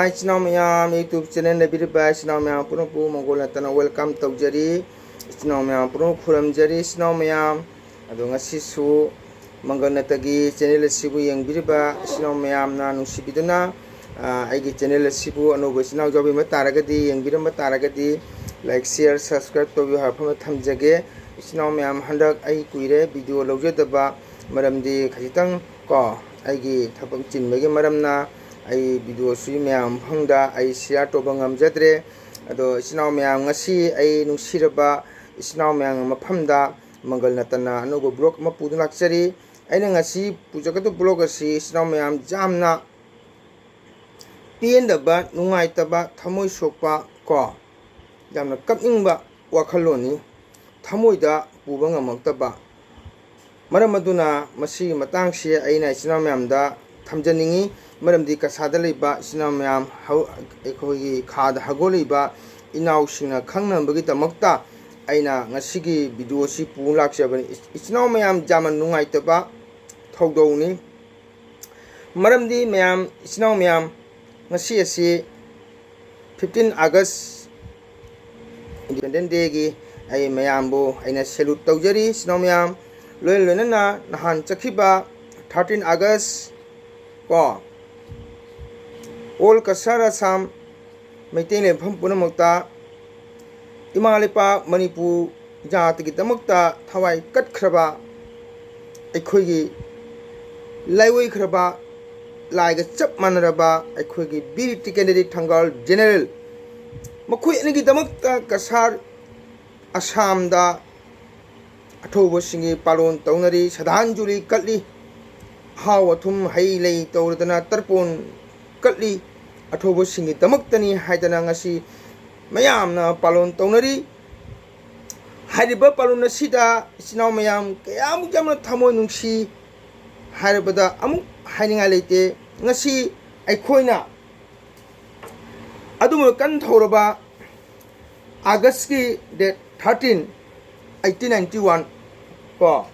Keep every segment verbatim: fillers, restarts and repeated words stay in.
ꯏꯆꯤꯟ ꯏꯅꯥꯎ ꯃꯌꯥꯝ, YouTube channel ꯂꯩꯕꯤꯔꯤꯕ ꯏꯆꯤꯟ ꯏꯅꯥꯎ ꯃꯌꯥꯝ ꯄꯨꯝꯅꯃꯛꯄꯨ ꯃꯪꯒꯣꯜ ꯅꯠꯇꯅ welcome ꯇꯧꯖꯔꯤ꯫ ꯏꯆꯤꯟ ꯏꯅꯥꯎ ꯃꯌꯥꯝ ꯄꯨꯝꯅꯃꯛ ꯈꯨꯔꯨꯝꯖꯔꯤ꯫ ꯏꯆꯤꯟ ꯏꯅꯥꯎ ꯃꯌꯥꯝ, ꯑꯗꯣ ꯉꯁꯤꯁꯨ ꯃꯪꯒꯜ ꯅꯠꯇꯒꯤ channel ꯑꯁꯤꯕꯨ ꯌꯦꯡꯕꯤꯔꯤꯕ ꯏꯆꯤꯟ ꯏꯅꯥꯎ ꯃꯌꯥꯝꯅ ꯅꯨꯡꯁꯤꯕꯤꯗꯨꯅ, ꯑ, ꯑꯩꯒꯤ channel ꯑꯁꯤꯕꯨ ꯑꯅꯧꯕ ꯏꯆꯤꯟ ꯏꯅꯥꯎ ꯌꯥꯎꯕꯤꯔꯝꯕ ꯇꯥꯔꯒꯗꯤ, ꯌꯦꯡꯕꯤꯔꯝꯕ ꯇꯥꯔꯒꯗꯤ, like, share, subscribe ꯇꯧꯕꯤꯌꯨ ꯍꯥꯏꯕ ꯋꯥꯐꯝ ꯊꯝꯖꯒꯦ꯫ ꯏꯆꯤꯟ ꯏꯅꯥꯎ ꯃꯌꯥꯝ, ꯍꯟꯗꯛ ꯑꯩ ꯀꯨꯏꯔꯦ video ꯂꯧꯖꯗꯕ, ꯃꯔꯝꯗꯤ ꯈꯖꯤꯛꯇꯪ ꯀꯣ, ꯑꯩꯒꯤ ꯊꯕꯛ ꯆꯤꯟꯕꯒꯤ ꯃꯔꯝꯅ ꯑꯩ videoꯁꯨ ꯃꯌꯥꯝ ꯃꯐꯝꯗ ꯑꯩ share ꯇꯧꯕ ꯉꯝꯖꯗ꯭ꯔꯦ꯫ ꯑꯗꯣ ꯏꯆꯤꯟ ꯏꯅꯥꯎ ꯃꯌꯥꯝ, ꯉꯁꯤ ꯑꯩ ꯅꯨꯡꯁꯤꯔꯕ ꯏꯆꯤꯟ ꯏꯅꯥꯎ ꯃꯌꯥꯝꯒꯤ ꯃꯐꯝꯗ ꯃꯪꯒꯜ ꯅꯠꯇꯅ ꯑꯅꯧꯕ vlog ꯑꯃ ꯄꯨꯗꯨꯅ ꯂꯥꯛꯆꯔꯤ꯫ ꯑꯩꯅ ꯉꯁꯤ ꯄꯨꯖꯒꯗꯕ vlog ꯑꯁꯤ ꯏꯆꯤꯟ ꯏꯅꯥꯎ ꯃꯌꯥꯝ, ꯌꯥꯝꯅ ꯄꯦꯟꯗꯕ, ꯅꯨꯡꯉꯥꯏꯇꯕ, ꯊꯃꯣꯏ ꯁꯣꯛꯄ ꯀꯣ, ꯌꯥꯝꯅ ꯀꯞꯅꯤꯡꯕ ꯋꯥꯈꯜꯂꯣꯟꯅꯤ꯫ ꯊꯃꯣꯏꯗ ꯄꯨꯕ ꯉꯝꯃꯛꯇꯕ꯫ ꯃꯔꯝ ꯑꯗꯨꯅ ꯃꯁꯤꯒꯤ ꯃꯇꯥꯡꯁꯤ ꯑꯩꯅ ꯏꯆꯤꯟ ꯏꯅꯥꯎ ꯃꯌꯥꯝꯗ ꯊꯝꯖꯅꯤꯡꯉꯤ꯫ ꯃꯔꯝꯗꯤ ꯀꯁꯥꯗ ꯂꯩꯕ ꯏꯆꯤꯟ ꯏꯅꯥꯎ ꯃꯌꯥꯝ, ꯍꯧ-, ꯑꯩꯈꯣꯏꯒꯤ ꯈꯥꯗ ꯍꯧꯒꯠꯂꯤꯕ ꯏꯅꯥꯎꯁꯤꯡꯅ ꯈꯪꯅꯕꯒꯤꯗꯃꯛꯇ ꯑꯩꯅ ꯉꯁꯤꯒꯤ videoꯁꯤ ꯄꯨ ꯂꯥꯛꯆꯕꯅꯤ꯫ ꯏꯆꯤꯟ ꯏꯅꯥꯎ ꯃꯌꯥꯝ, ꯌꯥꯝꯅ ꯅꯨꯡꯉꯥꯏꯇꯕ ꯊꯧꯗꯣꯛꯅꯤ꯫ ꯃꯔꯝꯗꯤ ꯃꯌꯥꯝ, ꯏꯆꯤꯟ ꯏꯅꯥꯎ ꯃꯌꯥꯝ, ꯉꯁꯤ ꯑꯁꯤ fifteen August Independence Dayꯒꯤ ꯑꯩ ꯃꯌꯥꯝꯕꯨ ꯑꯩꯅ salute ꯇꯧꯖꯔꯤ꯫ ꯏꯆꯤꯟ ꯏꯅꯥꯎ ꯃꯌꯥꯝ, ꯂꯣꯏꯅ ꯂꯣꯏꯅꯅ ꯅꯍꯥꯟ ꯆꯠꯈꯤꯕ thirteen August ꯀꯣ, all Cachar Assam ꯃꯩꯇꯩ ꯂꯩꯐꯝ ꯄꯨꯝꯅꯃꯛꯇ ꯏꯃꯥ ꯂꯩꯄꯥꯛ ꯃꯅꯤꯄꯨꯔ ꯖꯥꯇꯤꯒꯤꯗꯃꯛꯇ ꯊꯋꯥꯏ ꯀꯠꯈ꯭ꯔꯕ, ꯑꯩꯈꯣꯏꯒꯤ ꯂꯥꯏꯑꯣꯏꯈ꯭ꯔꯕ, ꯂꯥꯏꯒ ꯆꯞ ꯃꯥꯟꯅꯔꯕ ꯑꯩꯈꯣꯏꯒꯤ ꯕꯤꯔ ꯇꯤꯀꯦꯟꯗ꯭ꯔꯖꯤꯠ ꯊꯪꯒꯥꯜ General, ꯃꯈꯣꯏ ꯑꯅꯤꯒꯤꯗꯃꯛꯇ ꯀꯁꯥꯔ ꯑꯁꯥꯝꯗ ꯑꯊꯧꯕꯁꯤꯡꯒꯤ ꯄꯥꯂꯣꯟ ꯇꯧꯅꯔꯤ, ꯁ꯭ꯔꯗꯥꯟꯖꯂꯤ ꯀꯠꯂꯤ, ꯑꯍꯥꯎ ꯑꯊꯨꯝ ꯍꯩ ꯂꯩ ꯇꯧꯔꯗꯅ ꯇꯔꯄꯣꯟ ꯀꯠꯂꯤ, ꯑꯊꯧꯕꯁꯤꯡꯒꯤꯗꯃꯛꯇꯅꯤ ꯍꯥꯏꯗꯅ ꯉꯁꯤ ꯃꯌꯥꯝꯅ ꯄꯥꯂꯣꯟ ꯇꯧꯅꯔꯤ꯫ ꯍꯥꯏꯔꯤꯕ ꯄꯥꯂꯣꯟ ꯑꯁꯤꯗ ꯏꯆꯤꯟ ꯏꯅꯥꯎ ꯃꯌꯥꯝ ꯀꯌꯥꯃꯨꯛ ꯌꯥꯝꯅ ꯊꯃꯣꯏ ꯅꯨꯡꯁꯤ ꯍꯥꯏꯔꯕꯗ ꯑꯃꯨꯛ ꯍꯥꯏꯅꯤꯡꯉꯥꯏ ꯂꯩꯇꯦ꯫ ꯉꯁꯤ ꯑꯩꯈꯣꯏꯅ ꯑꯗꯨꯝꯅ ꯀꯟ ꯊꯧꯔꯕ Augustꯀꯤ date thirteen, eighteen ninety one ꯀꯣ,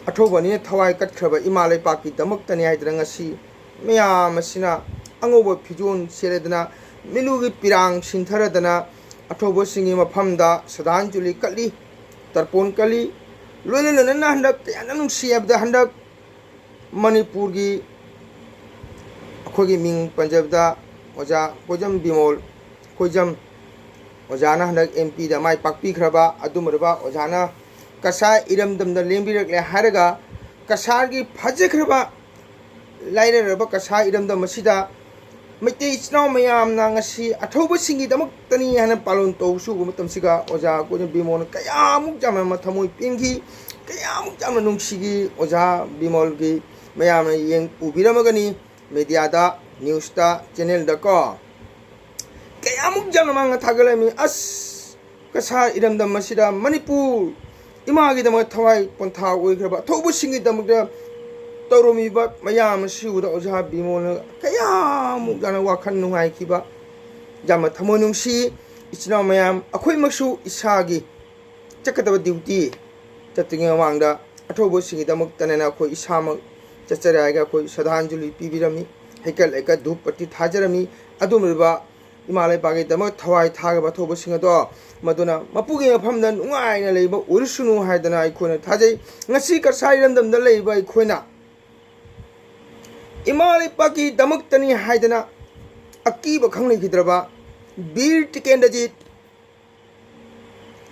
ꯑꯊꯧꯕ ꯑꯅꯤꯅ ꯊꯋꯥꯏ ꯀꯠꯈ꯭ꯔꯕ ꯏꯃꯥ ꯂꯩꯄꯥꯛꯀꯤꯗꯃꯛꯇꯅꯤ ꯍꯥꯏꯗꯅ ꯉꯁꯤ ꯃꯌꯥꯝ ꯑꯁꯤꯅ ꯑꯉꯧꯕ ꯐꯤꯖꯣꯜ ꯁꯦꯠꯂꯗꯅ, ꯃꯤꯠꯂꯨꯒꯤ ꯄꯤꯔꯥꯡ ꯁꯤꯟꯊꯔꯗꯅ, ꯑꯊꯧꯕꯁꯤꯡꯒꯤ ꯃꯐꯝꯗ ꯁ꯭ꯔꯗꯥꯟꯖꯂꯤ ꯀꯠꯂꯤ, ꯇꯔꯄꯣꯟ ꯀꯠꯂꯤ꯫ ꯂꯣꯏꯅ ꯂꯣꯏꯅꯅ ꯍꯟꯗꯛ ꯀꯌꯥꯗ ꯅꯨꯡꯁꯤ ꯍꯥꯏꯕꯗ, ꯍꯟꯗꯛ ꯃꯅꯤꯄꯨꯔꯒꯤ ꯑꯩꯈꯣꯏꯒꯤ ꯃꯤꯡ ꯄꯟꯖꯕꯗ ꯑꯣꯖꯥ ꯀꯣꯏꯖꯝ ꯕꯤꯃꯣꯜ, ꯀꯣꯏꯖꯝ ꯑꯣꯖꯥꯅ ꯍꯟꯗꯛ ꯑꯦꯝ ꯄꯤꯗ ꯃꯥꯏ ꯄꯥꯛꯄꯤꯈ꯭ꯔꯕ ꯑꯗꯨꯒꯨꯝꯂꯕ ꯑꯣꯖꯥꯅ ꯀꯁꯥꯔ ꯏꯔꯝꯗꯝꯗ ꯂꯦꯡꯕꯤꯔꯛꯂꯦ ꯍꯥꯏꯔꯒ, ꯀꯁꯥꯔꯒꯤ ꯐꯖꯈ꯭ꯔꯕ ꯂꯥꯏꯔꯔꯕ ꯀꯁꯥꯔ ꯏꯔꯝꯗꯝ ꯑꯁꯤꯗ ꯃꯩꯇꯩ ꯏꯆꯤꯟ ꯏꯅꯥꯎ ꯃꯌꯥꯝꯅ ꯉꯁꯤ ꯑꯊꯧꯕꯁꯤꯡꯒꯤꯗꯃꯛꯇꯅꯤ ꯍꯥꯏꯅ ꯄꯥꯂꯣꯟ ꯇꯧꯕ ꯁꯤꯒꯨꯝꯕ ꯃꯇꯝꯁꯤꯒ ꯑꯣꯖꯥ ꯀꯣꯏꯖꯝ ꯕꯤꯃꯣꯜꯅ ꯀꯌꯥꯃꯨꯛ ꯌꯥꯝꯅ ꯃꯊꯃꯣꯏ ꯄꯦꯟꯈꯤ, ꯀꯌꯥꯃꯨꯛ ꯌꯥꯝꯅ ꯅꯨꯡꯁꯤꯈꯤ ꯑꯣꯖꯥ ꯕꯤꯃꯣꯜꯒꯤ꯫ ꯃꯌꯥꯝꯅ ꯌꯦꯡ ꯎꯕꯤꯔꯝꯃꯒꯅꯤ, ꯃꯦꯗꯤꯌꯥꯗ, ꯅ꯭ꯌꯨꯁꯇ, ꯆꯦꯅꯦꯜꯗꯀꯣ꯫ ꯀꯌꯥꯃꯨꯛ ꯌꯥꯝꯅ ꯃꯥꯅ ꯊꯥꯒꯠꯂꯝꯃꯤ꯫ ꯑꯁ, ꯀꯁꯥꯔ ꯏꯔꯝꯗꯝ ꯑꯁꯤꯗ ꯃꯅꯤꯄꯨꯔ ꯏꯃꯥꯒꯤꯗꯃꯛ ꯊꯋꯥꯏ ꯄꯣꯟꯊꯥ ꯑꯣꯏꯈ꯭ꯔꯕ ꯑꯊꯧꯕꯁꯤꯡꯒꯤꯗꯃꯛꯇ ꯇꯧꯔꯝꯃꯤꯕ ꯃꯌꯥꯝ ꯑꯁꯤ ꯎꯕꯗ ꯑꯣꯖꯥ ꯕꯤꯃꯣꯜꯅ ꯀꯌꯥꯃꯨꯛ ꯌꯥꯝꯅ ꯋꯥꯈꯜ ꯅꯨꯡꯉꯥꯏꯈꯤꯕ, ꯌꯥꯝꯅ ꯊꯃꯣꯏ ꯅꯨꯡꯁꯤ꯫ ꯏꯆꯤꯟ ꯏꯅꯥꯎ ꯃꯌꯥꯝ, ꯑꯩꯈꯣꯏꯃꯛꯁꯨ ꯏꯁꯥꯒꯤ ꯆꯠꯀꯗꯕ ꯗ꯭ꯌꯨꯇꯤ ꯆꯠꯇ꯭ꯔꯤꯉꯩ ꯃꯃꯥꯡꯗ ꯑꯊꯧꯕꯁꯤꯡꯒꯤꯗꯃꯛꯇꯅꯦꯅ ꯑꯩꯈꯣꯏ ꯏꯁꯥꯃꯛ ꯆꯠꯆꯔꯦ ꯍꯥꯏꯔꯒ ꯑꯩꯈꯣꯏ ꯁ꯭ꯔꯗꯥꯟꯖꯂꯤ ꯄꯤꯕꯤꯔꯝꯃꯤ, ꯍꯩꯀꯠ ꯂꯩꯀꯠ ꯙꯨꯞ ꯄꯇꯤ ꯊꯥꯖꯔꯝꯃꯤ꯫ ꯑꯗꯨꯒꯨꯝꯂꯕ ꯏꯃꯥ ꯂꯩꯕꯥꯛꯀꯤꯗꯃꯛ ꯊꯋꯥꯏ ꯊꯥꯈ꯭ꯔꯕ ꯑꯊꯧꯕꯁꯤꯡ ꯑꯗꯣ ꯃꯗꯨꯅ ꯃꯄꯨꯒꯤ ꯃꯐꯝꯗ ꯅꯨꯡꯉꯥꯏꯅ ꯂꯩꯕ ꯑꯣꯏꯔꯁꯅꯨ ꯍꯥꯏꯗꯅ ꯑꯩꯈꯣꯏꯅ ꯊꯥꯖꯩ꯫ ꯉꯁꯤ ꯀꯁꯥꯔ ꯏꯔꯝꯗꯝꯗ ꯂꯩꯔꯤꯕ ꯑꯩꯈꯣꯏꯅ ꯏꯃꯥ ꯂꯩꯄꯥꯛꯀꯤꯗꯃꯛꯇꯅꯤ ꯍꯥꯏꯗꯅ ꯑꯀꯤꯕ ꯈꯪꯂꯩꯈꯤꯗ꯭ꯔꯕ ꯕꯤꯔ ꯇꯤꯀꯦꯟꯗ꯭ꯔꯖꯤꯠ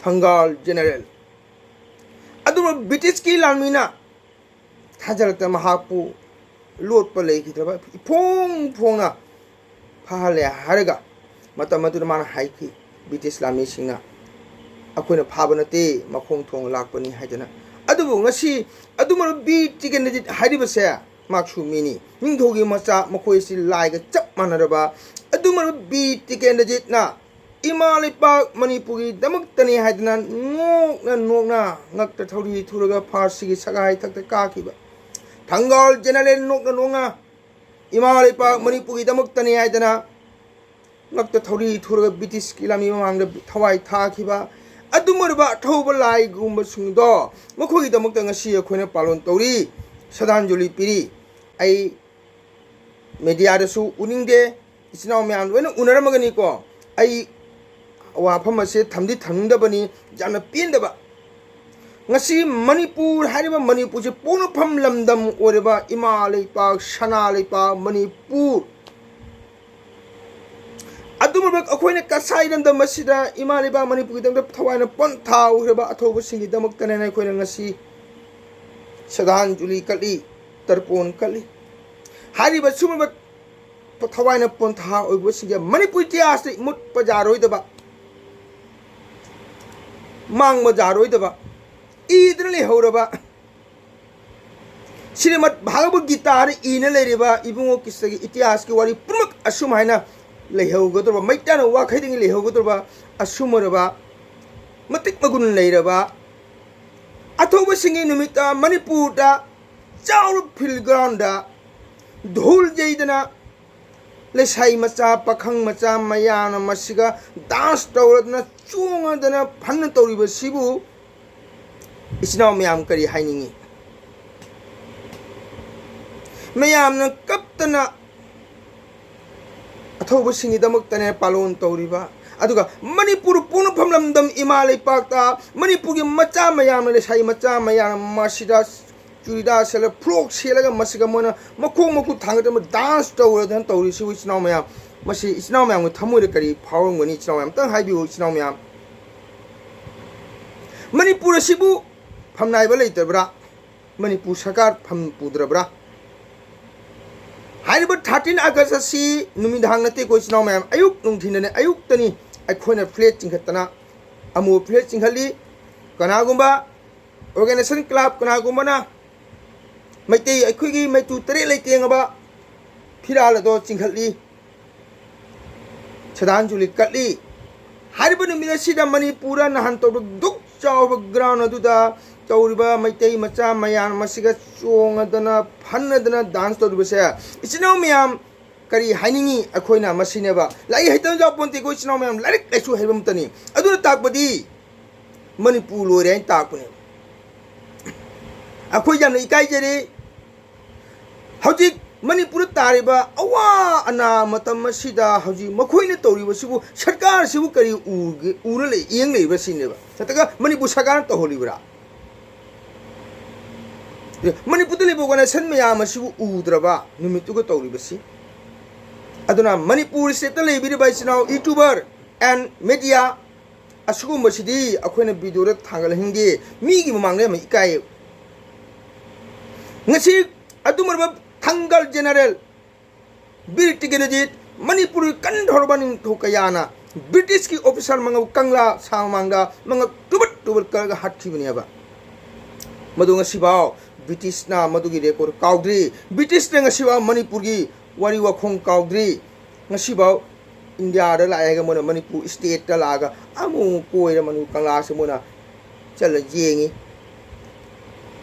ꯊꯪꯒꯥꯜ ꯖꯦꯅꯔꯦꯜ ꯑꯗꯨꯒ ꯕ꯭ꯔꯤꯇꯤꯁꯀꯤ ꯂꯥꯟꯃꯤꯅ ꯊꯥꯖꯤꯜꯂꯛꯇꯅ ꯃꯍꯥꯛꯄꯨ ꯂꯣꯠꯄ ꯂꯩꯈꯤꯗ꯭ꯔꯕ ꯏꯐꯣꯡ ꯐꯣꯡꯅ ꯐꯥꯍꯜꯂꯦ ꯍꯥꯏꯔꯒ ꯃꯇꯝ ꯑꯗꯨꯗ ꯃꯥꯅ ꯍꯥꯏꯈꯤ, ꯕ꯭ꯔꯤꯇꯤꯁ ꯂꯥꯟꯃꯤꯁꯤꯡꯅ ꯑꯩꯈꯣꯏꯅ ꯐꯥꯕ ꯅꯠꯇꯦ, ꯃꯈꯣꯡ ꯊꯣꯡꯅ ꯂꯥꯛꯄꯅꯤ ꯍꯥꯏꯗꯅ꯫ ꯑꯗꯨꯕꯨ ꯉꯁꯤ ꯑꯗꯨꯃꯛ ꯕꯤꯔ ꯇꯤꯀꯦꯟꯗ꯭ꯔꯖꯤꯠ ꯍꯥꯏꯔꯤꯕꯁꯦ ꯃꯍꯥꯛꯁꯨ ꯃꯤꯅꯤ, ꯅꯤꯡꯊꯧꯒꯤ ꯃꯆꯥ, ꯃꯈꯣꯏ ꯑꯁꯤ ꯂꯥꯏꯒ ꯆꯞ ꯃꯥꯟꯅꯔꯕ ꯑꯗꯨꯃꯛ ꯕꯤꯔ ꯇꯤꯀꯦꯟꯗ꯭ꯔꯖꯤꯠꯅ ꯏꯃꯥ ꯂꯩꯄꯥꯛ ꯃꯅꯤꯄꯨꯔꯒꯤꯗꯃꯛꯇꯅꯤ ꯍꯥꯏꯗꯅ ꯅꯣꯛꯅ ꯅꯣꯛꯅ ꯉꯛꯇ ꯊꯧꯔꯤ ꯊꯨꯔꯒ ꯐꯥꯔꯁꯤꯒꯤ ꯁꯒꯥꯏ ꯊꯛꯇ ꯀꯥꯈꯤꯕ ꯊꯪꯒꯥꯜ ꯖꯦꯅꯔꯦꯜ ꯅꯣꯛꯅ ꯅꯣꯛꯅ ꯏꯃꯥ ꯂꯩꯄꯥꯛ ꯃꯅꯤꯄꯨꯔꯒꯤꯗꯃꯛꯇꯅꯤ ꯍꯥꯏꯗꯅ ꯉꯛꯇ ꯊꯧꯔꯤ ꯊꯨꯔꯒ ꯕ꯭ꯔꯤꯇꯤꯁꯀꯤ ꯂꯥꯟꯃꯤ ꯃꯃꯥꯡꯗ ꯊꯋꯥꯏ ꯊꯥꯈꯤꯕ ꯑꯗꯨꯝ ꯑꯣꯏꯔꯕ ꯑꯊꯧꯕ ꯂꯥꯏꯒꯨꯝꯕꯁꯤꯡꯗꯣ ꯃꯈꯣꯏꯒꯤꯗꯃꯛꯇ ꯉꯁꯤ ꯑꯩꯈꯣꯏꯅ ꯄꯥꯂꯣꯟ ꯇꯧꯔꯤ, ꯁ꯭ꯔꯗꯥꯟꯖꯂꯤ ꯄꯤꯔꯤ꯫ ꯑꯩ ꯃꯦꯗꯤꯌꯥꯗꯁꯨ ꯎꯅꯤꯡꯗꯦ, ꯏꯆꯤꯟ ꯏꯅꯥꯎ ꯃꯌꯥꯝ ꯂꯣꯏꯅ ꯎꯅꯔꯝꯃꯒꯅꯤꯀꯣ꯫ ꯑꯩ ꯋꯥꯐꯝ ꯑꯁꯦ ꯊꯝꯗꯤ ꯊꯝꯅꯤꯡꯗꯕꯅꯤ, ꯌꯥꯝꯅ ꯄꯦꯟꯗꯕ꯫ ꯉꯁꯤ ꯃꯅꯤꯄꯨꯔ ꯍꯥꯏꯔꯤꯕ ꯃꯅꯤꯄꯨꯔꯁꯤ ꯄꯣꯛꯅꯐꯝ ꯂꯝꯗꯝ ꯑꯣꯏꯔꯕ ꯏꯃꯥ ꯂꯩꯄꯥꯛ, ꯁꯅꯥ ꯂꯩꯄꯥꯛ ꯃꯅꯤꯄꯨꯔ, ꯑꯗꯨꯒꯨꯝꯂꯕ ꯑꯩꯈꯣꯏꯅ ꯀꯁꯥꯏ ꯂꯝꯗꯝ ꯑꯁꯤꯗ ꯏꯃꯥ ꯂꯩꯕꯥꯛ ꯃꯅꯤꯄꯨꯔꯒꯤꯗꯃꯛꯇ ꯊꯋꯥꯏꯅ ꯄꯣꯟꯊꯥ ꯍꯧꯈ꯭ꯔꯕ ꯑꯊꯧꯕꯁꯤꯡꯒꯤꯗꯃꯛꯇꯅꯦꯅ ꯑꯩꯈꯣꯏꯅ ꯉꯁꯤ ꯁ꯭ꯔꯗꯥꯟꯖꯂꯤ ꯀꯠꯂꯤ, ꯇꯔꯄꯣꯟ ꯀꯠꯂꯤ꯫ ꯍꯥꯏꯔꯤꯕ ꯁꯨꯝꯕ ꯊꯋꯥꯏꯅ ꯄꯣꯟꯊꯥ ꯑꯣꯏꯕꯁꯤꯡꯁꯦ ꯃꯅꯤꯄꯨꯔ ꯏꯇꯤꯍꯥꯁꯇ ꯏꯃꯨꯠꯄ ꯌꯥꯔꯣꯏꯗꯕ, ꯃꯥꯡꯕ ꯌꯥꯔꯣꯏꯗꯕ, ꯏꯗꯨꯅ ꯂꯩꯍꯧꯔꯕ ꯁ꯭ꯔꯤꯃꯗ ꯚꯥꯒꯕꯠ ꯒꯤꯇꯥꯗ ꯏꯅ ꯂꯩꯔꯤꯕ ꯏꯕꯨꯡꯉꯣ ꯀ꯭ꯔꯤꯁꯅꯒꯤ ꯏꯇꯤꯍꯥꯁꯀꯤ ꯋꯥꯔꯤ ꯄꯨꯝꯅꯃꯛ ꯑꯁꯨꯝ ꯍꯥꯏꯅ ꯂꯩꯍꯧꯒꯗꯧꯔꯕ, ꯃꯩꯇꯩꯅ ꯋꯥꯈꯩꯗꯒꯤ ꯂꯩꯍꯧꯒꯗꯧꯔꯕ, ꯑꯁꯨꯝ ꯑꯣꯏꯔꯕ, ꯃꯇꯤꯛ ꯃꯒꯨꯟ ꯂꯩꯔꯕ ꯑꯊꯧꯕꯁꯤꯡꯒꯤ ꯅꯨꯃꯤꯠꯇ ꯃꯅꯤꯄꯨꯔꯗ ꯆꯥꯎꯔ ꯐꯤꯜ ꯒ꯭ꯔꯥꯎꯟꯗ ꯙꯣꯜ ꯌꯩꯗꯅ ꯂꯩꯁꯥꯏ ꯃꯆꯥ, ꯄꯥꯈꯪ ꯃꯆꯥ ꯃꯌꯥꯝꯅ ꯃꯁꯤꯒ ꯗꯥꯟꯁ ꯇꯧꯔꯗꯅ, ꯆꯣꯡꯉꯗꯅ, ꯐꯟꯅ ꯇꯧꯔꯤꯕꯁꯤꯕꯨ ꯏꯆꯤꯟ ꯏꯅꯥꯎ ꯃꯌꯥꯝ ꯀꯔꯤ ꯍꯥꯏꯅꯤꯡꯉꯤ? ꯃꯌꯥꯝꯅ ꯀꯞꯇꯅ ꯑꯊꯧꯕꯁꯤꯡꯒꯤꯗꯃꯛꯇꯅꯦ ꯄꯥꯂꯣꯟ ꯇꯧꯔꯤꯕ, ꯑꯗꯨꯒ ꯃꯅꯤꯄꯨꯔ ꯄꯣꯛꯅꯐꯝ ꯂꯝꯗꯝ ꯏꯃꯥ ꯂꯩꯄꯥꯛꯇ ꯃꯅꯤꯄꯨꯔꯒꯤ ꯃꯆꯥ ꯃꯌꯥꯝꯅ, ꯂꯩꯁꯥꯕꯤ ꯃꯆꯥ ꯃꯌꯥꯝꯅ ꯃꯁꯤꯗ ꯆꯨꯔꯤꯗꯥꯔ ꯁꯦꯠꯂꯒ, ꯐ꯭ꯔꯣꯛ ꯁꯦꯠꯂꯒ ꯃꯁꯤꯒ ꯃꯣꯏꯅ ꯃꯈꯣꯡ ꯃꯈꯨꯠ ꯊꯥꯡꯒꯠꯇꯅ ꯗꯥꯟꯁ ꯇꯧꯔꯗꯅ ꯇꯧꯔꯤꯁꯤꯕꯨ ꯏꯆꯤꯟ ꯏꯅꯥꯎ ꯃꯌꯥꯝ, ꯃꯁꯤ ꯏꯆꯤꯟ ꯏꯅꯥꯎ ꯃꯌꯥꯝꯒꯤ ꯊꯃꯣꯏꯗ ꯀꯔꯤ ꯐꯥꯎꯔꯝꯒꯅꯤ? ꯏꯆꯤꯟ ꯏꯅꯥꯎ ꯃꯌꯥꯝ, ꯑꯝꯇꯪ ꯍꯥꯏꯕꯤꯌꯨ ꯏꯆꯤꯟ ꯏꯅꯥꯎ ꯃꯌꯥꯝ꯫ ꯃꯅꯤꯄꯨꯔ ꯑꯁꯤꯕꯨ ꯐꯝꯅꯥꯏꯕ ꯂꯩꯇꯕ꯭ꯔꯥ? ꯃꯅꯤꯄꯨꯔ ꯁꯔꯀꯥꯔ ꯐꯝ ꯄꯨꯗ꯭ꯔꯕ꯭ꯔꯥ? ꯍꯥꯏꯔꯤꯕ ꯊꯥꯔꯇꯤꯟ ꯑꯥꯒꯁ ꯑꯁꯤ ꯅꯨꯃꯤꯗꯥꯡ ꯅꯠꯇꯦꯀꯣ ꯏꯆꯤꯟ ꯏꯅꯥꯎ ꯃꯌꯥꯝ, ꯑꯌꯨꯛ ꯅꯨꯡꯊꯤꯟꯗꯅꯦ, ꯑꯌꯨꯛꯇꯅꯤ ꯑꯩꯈꯣꯏꯅ ꯐ꯭ꯂꯦꯠ ꯆꯤꯡꯈꯠꯇꯅ, ꯑꯃꯨꯕ ꯐ꯭ꯂꯦꯠ ꯆꯤꯡꯈꯠꯂꯤ꯫ ꯀꯅꯥꯒꯨꯝꯕ ꯑꯣꯔꯒꯅꯥꯏꯖꯦꯁꯟ ꯀ꯭ꯂꯕ ꯀꯅꯥꯒꯨꯝꯕꯅ ꯃꯩꯇꯩ ꯑꯩꯈꯣꯏꯒꯤ ꯃꯩꯇꯨ ꯇꯔꯦꯠ ꯂꯩꯇꯦꯡꯉꯕ ꯐꯤꯔꯥꯜ ꯑꯗꯣ ꯆꯤꯡꯈꯠꯂꯤ, ꯁ꯭ꯔꯗꯥꯟꯖꯂꯤ ꯀꯠꯂꯤ꯫ ꯍꯥꯏꯔꯤꯕ ꯅꯨꯃꯤꯠ ꯑꯁꯤꯗ ꯃꯅꯤꯄꯨꯔꯗ ꯅꯍꯥꯟ ꯇꯧꯔꯤꯕ ꯗꯨꯛ ꯆꯥꯎꯕ ꯒ꯭ꯔꯥꯎꯟ ꯑꯗꯨꯗ ꯇꯧꯔꯤꯕ ꯃꯩꯇꯩ ꯃꯆꯥ ꯃꯌꯥꯝ ꯃꯁꯤꯒ ꯆꯣꯡꯉꯗꯅ, ꯐꯟꯅꯗꯅ, ꯗꯥꯟꯁ ꯇꯧꯔꯤꯕꯁꯦ, ꯏꯆꯤꯟ ꯏꯅꯥꯎ ꯃꯌꯥꯝ, ꯀꯔꯤ ꯍꯥꯏꯅꯤꯡꯉꯤ? ꯑꯩꯈꯣꯏꯅ ꯃꯁꯤꯅꯦꯕ, ꯂꯥꯏꯔꯤꯛ ꯍꯩꯇꯕ ꯌꯥꯎꯄꯣꯟꯇꯦꯀꯣ ꯏꯆꯤꯟ ꯏꯅꯥꯎ ꯃꯌꯥꯝ, ꯂꯥꯏꯔꯤꯛ ꯂꯥꯏꯁꯨ ꯍꯩꯕ ꯑꯃꯇꯅꯤ꯫ ꯑꯗꯨꯅ ꯇꯥꯛꯄꯗꯤ ꯃꯅꯤꯄꯨꯔ ꯂꯣꯏꯔꯦ ꯍꯥꯏꯅ ꯇꯥꯛꯄꯅꯦꯕ꯫ ꯑꯩꯈꯣꯏ ꯌꯥꯝꯅ ꯏꯀꯥꯏꯖꯔꯦ꯫ ꯍꯧꯖꯤꯛ ꯃꯅꯤꯄꯨꯔꯗ ꯇꯥꯔꯤꯕ ꯑꯋꯥ ꯑꯅꯥ ꯃꯇꯝ ꯑꯁꯤꯗ ꯍꯧꯖꯤꯛ ꯃꯈꯣꯏꯅ ꯇꯧꯔꯤꯕꯁꯤꯕꯨ ꯁꯔꯀꯥꯔꯁꯤꯕꯨ ꯀꯔꯤ ꯎꯒꯦ, ꯎꯔ ꯂꯩ, ꯌꯦꯡ ꯂꯩꯕ꯭ꯔꯥ ꯁꯤꯅꯦꯕ꯫ ꯅꯠꯇ꯭ꯔꯒ ꯃꯅꯤꯄꯨꯔ ꯁꯔꯀꯥꯔꯅ ꯇꯧꯍꯜꯂꯤꯕ꯭ꯔꯥ? ꯑꯦ, ꯃꯅꯤꯄꯨꯔꯗ ꯂꯩꯕ ꯑꯣꯔꯒꯅꯥꯏꯖꯦꯁꯟ ꯃꯌꯥꯝ ꯑꯁꯤꯕꯨ ꯎꯗ꯭ꯔꯕ ꯅꯨꯃꯤꯠꯇꯨꯒ ꯇꯧꯔꯤꯕꯁꯤ? ꯑꯗꯨꯅ ꯃꯅꯤꯄꯨꯔ ꯁ꯭ꯇꯦꯠꯇ ꯂꯩꯕꯤꯔꯤꯕ ꯏꯆꯤꯟ ꯏꯅꯥꯎ YouTuber and media ꯑꯁꯤꯒꯨꯝꯕꯁꯤꯗꯤ ꯑꯩꯈꯣꯏꯅ ꯚꯤꯗꯤꯑꯣꯗ ꯊꯥꯡꯒꯠꯍꯟꯒꯦ, ꯃꯤꯒꯤ ꯃꯃꯥꯡꯗ ꯌꯥꯝ ꯏꯀꯥꯏꯌꯦ꯫ ꯉꯁꯤ ꯑꯗꯨꯝ ꯑꯣꯏꯔꯕ ꯊꯪꯒꯜ ꯖꯦꯅꯔꯦꯜ ꯕꯤꯔ ꯇꯤꯀꯦꯟꯗ꯭ꯔꯖꯤꯠ, ꯃꯅꯤꯄꯨꯔꯒꯤ ꯀꯟꯊꯧꯔꯕ ꯅꯤꯡꯊꯧ ꯀꯌꯥꯅ ꯕ꯭ꯔꯤꯇꯤꯁꯀꯤ ꯑꯣꯐꯤꯁꯥꯔ ꯃꯉꯛ ꯀꯪꯂꯥ ꯁꯥ ꯃꯃꯥꯡꯗ ꯃꯉꯛ ꯇꯨꯕꯠ ꯇꯨꯕꯠ ꯀꯛꯂꯒ ꯍꯥꯠꯈꯤꯕꯅꯦꯕ꯫ ꯃꯗꯨ ꯉꯁꯤꯐꯥꯎ ꯕ꯭ꯔꯤꯇꯤꯁꯅ ꯃꯗꯨꯒꯤ ꯔꯦꯀꯣꯔꯗ ꯀꯥꯎꯗ꯭ꯔꯤ꯫ ꯕ꯭ꯔꯤꯇꯤꯁꯅ ꯉꯁꯤꯐꯥꯎ ꯃꯅꯤꯄꯨꯔꯒꯤ ꯋꯥꯔꯤ ꯋꯥꯈꯣꯡ ꯀꯥꯎꯗ꯭ꯔꯤ꯫ ꯉꯁꯤꯐꯥꯎ ꯏꯟꯗꯤꯌꯥꯗ ꯂꯥꯛꯑꯦ ꯍꯥꯏꯔꯒ ꯃꯣꯏꯅ ꯃꯅꯤꯄꯨꯔ ꯁ꯭ꯇꯦꯠꯇ ꯂꯥꯛꯑꯒ ꯑꯃꯨꯛ ꯀꯣꯏꯔ ꯃꯅꯤꯄꯨꯔ ꯀꯪꯂꯥꯁꯦ ꯃꯣꯏꯅ ꯆꯠꯂ ꯌꯦꯡꯉꯤ꯫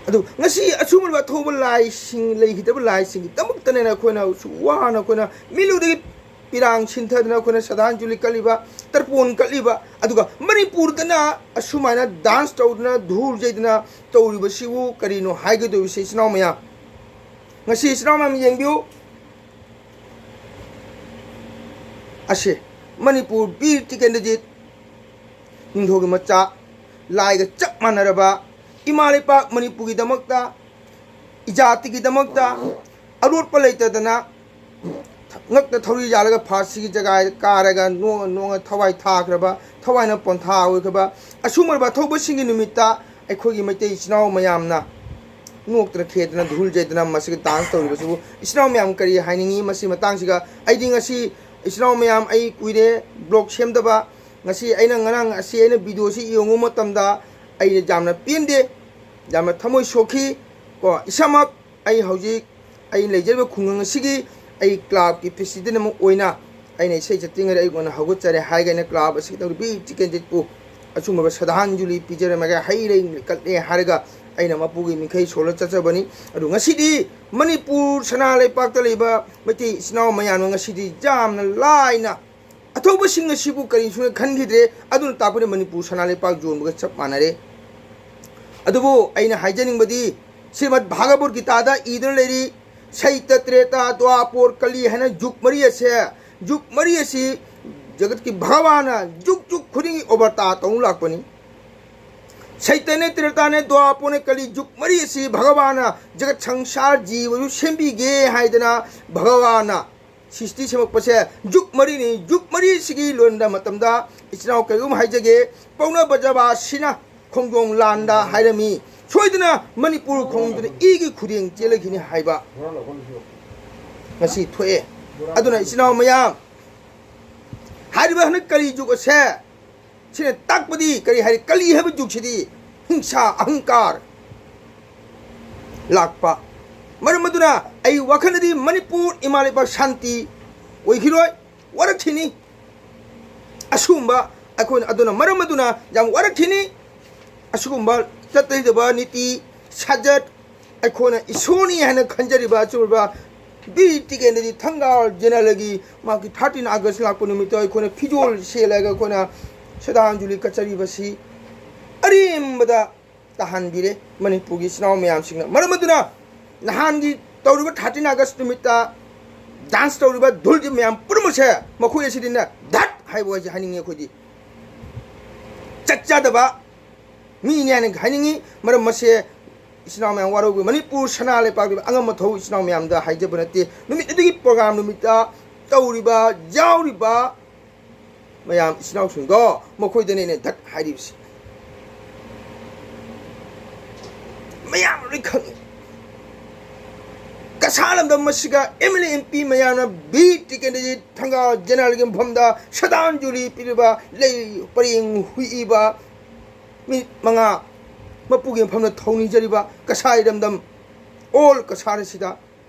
ꯑꯗꯨ ꯉꯁꯤ ꯑꯁꯨꯝꯕ ꯑꯊꯧꯕ ꯂꯥꯏꯁꯤꯡ ꯂꯩꯈꯤꯗꯕ ꯂꯥꯏꯁꯤꯡꯒꯤꯗꯃꯛꯇꯅꯦꯅ ꯑꯩꯈꯣꯏꯅ ꯑꯁꯨꯛ ꯋꯥꯅ ꯑꯩꯈꯣꯏꯅ ꯃꯤꯠꯂꯨꯗꯒꯤ ꯄꯤꯔꯥꯡ ꯁꯤꯟꯊꯗꯅ ꯑꯩꯈꯣꯏꯅ ꯁ꯭ꯔꯗꯥꯟꯖꯂꯤ ꯀꯠꯂꯤꯕ, ꯇꯔꯄꯣꯟ ꯀꯠꯂꯤꯕ, ꯑꯗꯨꯒ ꯃꯅꯤꯄꯨꯔꯗꯅ ꯑꯁꯨꯃꯥꯏꯅ ꯗꯥꯟꯁ ꯇꯧꯗꯅ, ꯙꯨꯜ ꯌꯩꯗꯅ ꯇꯧꯔꯤꯕꯁꯤꯕꯨ ꯀꯔꯤꯅꯣ ꯍꯥꯏꯒꯗꯧꯔꯤꯁꯦ, ꯏꯆꯤꯟ ꯏꯅꯥꯎ ꯃꯌꯥꯝ? ꯉꯁꯤ ꯏꯆꯤꯟ ꯏꯅꯥꯎ ꯃꯌꯥꯝ ꯌꯦꯡꯕꯤꯌꯨ꯫ ꯑꯁꯦ ꯃꯅꯤꯄꯨꯔ ꯕꯤꯔ ꯇꯤꯀꯦꯟꯗ꯭ꯔꯖꯤꯠ ꯅꯤꯡꯊꯧꯒꯤ ꯃꯆꯥ, ꯂꯥꯏꯒ ꯆꯞ ꯃꯥꯟꯅꯔꯕ ꯏꯃꯥ ꯂꯩꯄꯥꯛ ꯃꯅꯤꯄꯨꯔꯒꯤꯗꯃꯛꯇ, ꯏꯖꯥꯇꯤꯒꯤꯗꯃꯛꯇ ꯑꯔꯣꯠꯄ ꯂꯩꯇꯗꯅ ꯉꯛꯇ ꯊꯧꯔꯤ ꯌꯥꯜꯂꯒ ꯐꯥꯁꯤꯒꯤ ꯖꯒꯥꯗ ꯀꯥꯔꯒ ꯅꯣꯡꯉ ꯅꯣꯡꯉ ꯊꯋꯥꯏ ꯊꯥꯈ꯭ꯔꯕ, ꯊꯋꯥꯏꯅ ꯄꯣꯟꯊꯥ ꯑꯣꯏꯈ꯭ꯔꯕ ꯑꯁꯨꯝꯕ ꯊꯧꯕꯁꯤꯡꯒꯤ ꯅꯨꯃꯤꯠꯇ ꯑꯩꯈꯣꯏꯒꯤ ꯃꯩꯇꯩ ꯏꯆꯤꯟ ꯏꯅꯥꯎ ꯃꯌꯥꯝꯅ ꯅꯣꯛꯇꯅ ꯈꯦꯗꯅ ꯙꯨꯜ ꯌꯩꯗꯅ ꯃꯁꯤꯒ ꯗꯥꯟꯁ ꯇꯧꯔꯤꯕꯁꯤꯕꯨ ꯏꯆꯤꯟ ꯏꯅꯥꯎ ꯃꯌꯥꯝ ꯀꯔꯤ ꯍꯥꯏꯅꯤꯡꯉꯤ? ꯃꯁꯤ ꯃꯇꯥꯡꯁꯤꯒ ꯑꯩꯗꯤ ꯉꯁꯤ ꯏꯆꯤꯟ ꯏꯅꯥꯎ ꯃꯌꯥꯝ, ꯑꯩ ꯀꯨꯏꯔꯦ ꯕ꯭ꯂꯣꯛ ꯁꯦꯝꯗꯕ꯫ ꯉꯁꯤ ꯑꯩꯅ ꯉꯔꯥꯡ ꯑꯁꯤ ꯑꯩꯅ ꯚꯤꯗꯤꯑꯣꯁꯤ ꯌꯦꯡꯉꯨ ꯃꯇꯝꯗ ꯑꯩ ꯌꯥꯝꯅ ꯄꯦꯟꯗꯦ, ꯌꯥꯝꯅ ꯊꯃꯣꯏ ꯁꯣꯛꯈꯤ꯫ ꯀꯣ, ꯏꯁꯥꯃꯛ ꯑꯩ ꯍꯧꯖꯤꯛ ꯑꯩ ꯂꯩꯖꯔꯤꯕ ꯈꯨꯡꯒꯪ ꯑꯁꯤꯒꯤ ꯑꯩ ꯀ꯭ꯂꯕꯀꯤ ꯄ꯭ꯔꯦꯁꯤꯗꯦꯟ ꯑꯃ ꯑꯣꯏꯅ ꯑꯩꯅ ꯏꯁꯩ ꯆꯠꯇ꯭ꯔꯤꯉꯩꯗ ꯑꯩꯉꯣꯟꯗ ꯍꯧꯒꯠꯆꯔꯦ ꯍꯥꯏꯒ ꯑꯩꯅ ꯀ꯭ꯂꯕ ꯑꯁꯤꯒꯤ ꯇꯧꯔꯤꯕ ꯕꯤꯔ ꯇꯤꯀꯦꯟꯗ꯭ꯔꯖꯤꯠꯄꯨ ꯑꯆꯨꯝꯕ ꯁ꯭ꯔꯗꯥꯟꯖꯂꯤ ꯄꯤꯖꯔꯝꯃꯒ ꯍꯩ ꯂꯩ ꯀꯠꯂꯦ ꯍꯥꯏꯔꯒ ꯑꯩꯅ ꯃꯄꯨꯒꯤ ꯃꯤꯡꯈꯩ ꯁꯣꯜꯂ ꯆꯠꯆꯕꯅꯤ꯫ ꯑꯗꯨ ꯉꯁꯤꯗꯤ ꯃꯅꯤꯄꯨꯔ ꯁꯅꯥ ꯂꯩꯄꯥꯛꯇ ꯂꯩꯕ ꯃꯩꯇꯩ ꯏꯆꯤꯟ ꯏꯅꯥꯎ ꯃꯌꯥꯝꯅ ꯉꯁꯤꯗꯤ ꯌꯥꯝꯅ ꯂꯥꯏꯅ ꯑꯊꯧꯕꯁꯤꯡ ꯑꯁꯤꯕꯨ ꯀꯔꯤꯁꯨ ꯈꯟꯈꯤꯗ꯭ꯔꯦ꯫ ꯑꯗꯨꯅ ꯇꯥꯛꯄꯗꯤ ꯃꯅꯤꯄꯨꯔ ꯁꯅꯥ ꯂꯩꯄꯥꯛ ꯌꯣꯟꯕꯒ ꯆꯞ ꯃꯥꯟꯅꯔꯦ꯫ ꯑꯗꯨꯕꯨ ꯑꯩꯅ ꯍꯥꯏꯖꯅꯤꯡꯕꯗꯤ ꯁ꯭ꯔꯤꯃꯗ ꯚꯥꯒꯕꯠ ꯒꯤꯇꯥꯗ ꯏꯗꯨꯅ ꯂꯩꯔꯤ, ꯁꯩꯇ, ꯇ꯭ꯔꯦꯇꯥ, ꯗ꯭ꯋꯥꯄꯣꯔ, ꯀꯂꯤ ꯍꯥꯏꯅ ꯖꯨꯒ ꯃꯔꯤ ꯑꯁꯦ, ꯖꯨꯒ ꯃꯔꯤ ꯑꯁꯤ ꯖꯒꯠꯀꯤ ꯚꯒꯋꯥꯟꯅ ꯖꯨꯒ ꯖꯨꯒ ꯈꯨꯗꯤꯡꯒꯤ ꯑꯣꯕꯔꯇꯥ ꯇꯧꯅ ꯂꯥꯛꯄꯅꯤ꯫ ꯁꯩꯇꯅꯦ, ꯇ꯭ꯔꯦꯇꯥꯅꯦ, ꯗ꯭ꯋꯥꯄꯣꯔꯅꯦ, ꯀꯂꯤ ꯖꯨꯒ ꯃꯔꯤ ꯑꯁꯤ ꯚꯒꯋꯥꯟꯅ ꯖꯒꯠ ꯁꯪꯁꯥꯔ ꯖꯤꯕꯁꯨ ꯁꯦꯝꯕꯤꯒꯦ ꯍꯥꯏꯗꯅ ꯚꯒꯋꯥꯟꯅ ꯁ꯭ꯔꯤꯁꯇꯤ ꯁꯦꯝꯃꯛꯄꯁꯦ ꯖꯨꯒ ꯃꯔꯤꯅꯤ꯫ ꯖꯨꯒ ꯃꯔꯤꯁꯤꯒꯤ ꯂꯣꯟꯗ ꯃꯇꯝꯗ ꯏꯆꯤꯟ ꯏꯅꯥꯎ ꯀꯔꯤꯒꯨꯝꯕ ꯍꯥꯏꯖꯒꯦ, ꯄꯥꯎꯅ ꯕꯖꯕꯥꯁꯤꯅ ꯈꯣꯡꯖꯣꯝ ꯂꯥꯟꯗ ꯍꯥꯏꯔꯝꯃꯤ, ꯁꯣꯏꯗꯅ ꯃꯅꯤꯄꯨꯔ ꯈꯣꯡꯗꯨꯅ ꯏꯒꯤ ꯈꯨꯗꯦꯡ ꯆꯦꯜꯂꯈꯤꯅꯤ ꯍꯥꯏꯕ ꯉꯁꯤ ꯊꯣꯛꯑꯦ꯫ ꯑꯗꯨꯅ ꯏꯆꯤꯟ ꯏꯅꯥꯎ ꯃꯌꯥꯝ, ꯍꯥꯏꯔꯤꯕ ꯍꯟꯗꯛ ꯀꯂꯤ ꯖꯨꯒ ꯑꯁꯦ, ꯁꯤꯅ ꯇꯥꯛꯄꯗꯤ ꯀꯔꯤ ꯍꯥꯏꯔꯤ? ꯀꯂꯤ ꯍꯥꯏꯕ ꯖꯨꯒꯁꯤꯗꯤ ꯍꯤꯡꯁꯥ, ꯑꯍꯪꯀꯥꯔ ꯂꯥꯛꯄ꯫ ꯃꯔꯝ ꯑꯗꯨꯅ ꯑꯩ ꯋꯥꯈꯜꯗꯗꯤ ꯃꯅꯤꯄꯨꯔ ꯏꯃꯥ ꯂꯩꯕꯥꯛ ꯁꯥꯟꯇꯤ ꯑꯣꯏꯈꯤꯔꯣꯏ, ꯋꯥꯔꯛꯈꯤꯅꯤ꯫ ꯑꯁꯤꯒꯨꯝꯕ ꯑꯩꯈꯣꯏꯅ, ꯑꯗꯨꯅ ꯃꯔꯝ ꯑꯗꯨꯅ ꯌꯥꯝ ꯋꯥꯔꯛꯈꯤꯅꯤ꯫ ꯑꯁꯤꯒꯨꯝꯕ ꯆꯠꯇ ꯌꯥꯗꯕ ꯅꯤꯇꯤ ꯁꯥꯖꯠ, ꯑꯩꯈꯣꯏꯅ ꯏꯁꯣꯔꯅꯤ ꯍꯥꯏꯅ ꯈꯟꯖꯔꯤꯕ ꯑꯆꯨꯝꯕ ꯕꯤꯔ ꯇꯤꯀꯦꯟꯗ꯭ꯔꯖꯤꯠ ꯊꯪꯒꯥꯜ ꯖꯦꯅꯔꯦꯜꯒꯤ ꯃꯍꯥꯛꯀꯤ thirteen August ꯂꯥꯛꯄ ꯅꯨꯃꯤꯠꯇ ꯑꯩꯈꯣꯏꯅ ꯐꯤꯖꯣꯜ ꯁꯦꯠꯂꯒ ꯑꯩꯈꯣꯏꯅ ꯁ꯭ꯔꯗꯥꯟꯖꯂꯤ ꯀꯠꯆꯔꯤꯕꯁꯤ ꯑꯔꯦꯝꯕꯗ ꯇꯥꯍꯟꯕꯤꯔꯦ ꯃꯅꯤꯄꯨꯔꯒꯤ ꯏꯆꯤꯟ ꯏꯅꯥꯎ ꯃꯌꯥꯝꯁꯤꯡꯅ꯫ ꯃꯔꯝ ꯑꯗꯨꯅ ꯅꯍꯥꯟꯒꯤ ꯇꯧꯔꯤꯕ thirteen August ꯅꯨꯃꯤꯠꯇ dance ꯇꯧꯔꯤꯕ ꯙꯨꯜ ꯃꯌꯥꯝ ꯄꯨꯝꯅꯃꯛꯁꯦ ꯃꯈꯣꯏ ꯑꯁꯤꯗꯤꯅ ꯙꯠ ꯍꯥꯏꯕ ꯋꯥꯁꯦ ꯍꯥꯏꯅꯤꯡꯉꯤ꯫ ꯑꯩꯈꯣꯏꯗꯤ ꯆꯠ ꯆꯥꯗꯕ ꯃꯤꯅꯤ ꯍꯥꯏꯅ ꯍꯥꯏꯅꯤꯡꯉꯤ꯫ ꯃꯔꯝ ꯃꯁꯦ ꯏꯆꯤꯟ ꯏꯅꯥꯎ ꯃꯌꯥꯝ ꯋꯥꯔꯧꯕꯤ, ꯃꯅꯤꯄꯨꯔ ꯁꯅꯥ ꯂꯩꯄꯥꯛꯀꯤ ꯑꯉꯝ ꯑꯊꯧ ꯏꯆꯤꯟ ꯏꯅꯥꯎ ꯃꯌꯥꯝꯗ ꯍꯥꯏꯖꯕ ꯅꯠꯇꯦ꯫ ꯅꯨꯃꯤꯠ ꯑꯗꯨꯒꯤ program ꯅꯨꯃꯤꯠꯇ ꯇꯧꯔꯤꯕ, ꯌꯥꯎꯔꯤꯕ ꯃꯌꯥꯝ ꯏꯆꯤꯟ ꯏꯅꯥꯎꯁꯤꯡꯗꯣ, ꯃꯈꯣꯏꯗꯅꯦ ꯑꯩꯅ ꯙꯠ ꯍꯥꯏꯔꯤꯕꯁꯤ꯫ ꯃꯌꯥꯝ ꯂꯣꯏ ꯈꯪꯉꯤ꯫ ꯀꯁꯥ ꯂꯝꯗꯝ ꯑꯁꯤꯒ MLA MP ꯃꯌꯥꯝꯅ ꯕꯤꯔ ꯇꯤꯀꯦꯟꯗ꯭ꯔꯖꯤꯠ ꯊꯪꯒꯥꯜ ꯖꯦꯅꯔꯦꯜꯒꯤ ꯃꯐꯝꯗ ꯁ꯭ꯔꯗꯥꯟꯖꯂꯤ ꯄꯤꯔꯤꯕ, ꯂꯩ ꯄꯔꯦꯡ ꯍꯨꯏꯛꯏꯕ, ꯃꯤꯅꯤꯠ ꯃꯉꯥ ꯃꯄꯨꯒꯤ ꯃꯐꯝꯗ ꯊꯧꯅꯤꯖꯔꯤꯕ ꯀꯁꯥꯔ ꯏꯔꯝꯗꯝ, all ꯀꯁꯥꯔ ꯑꯁꯤꯗ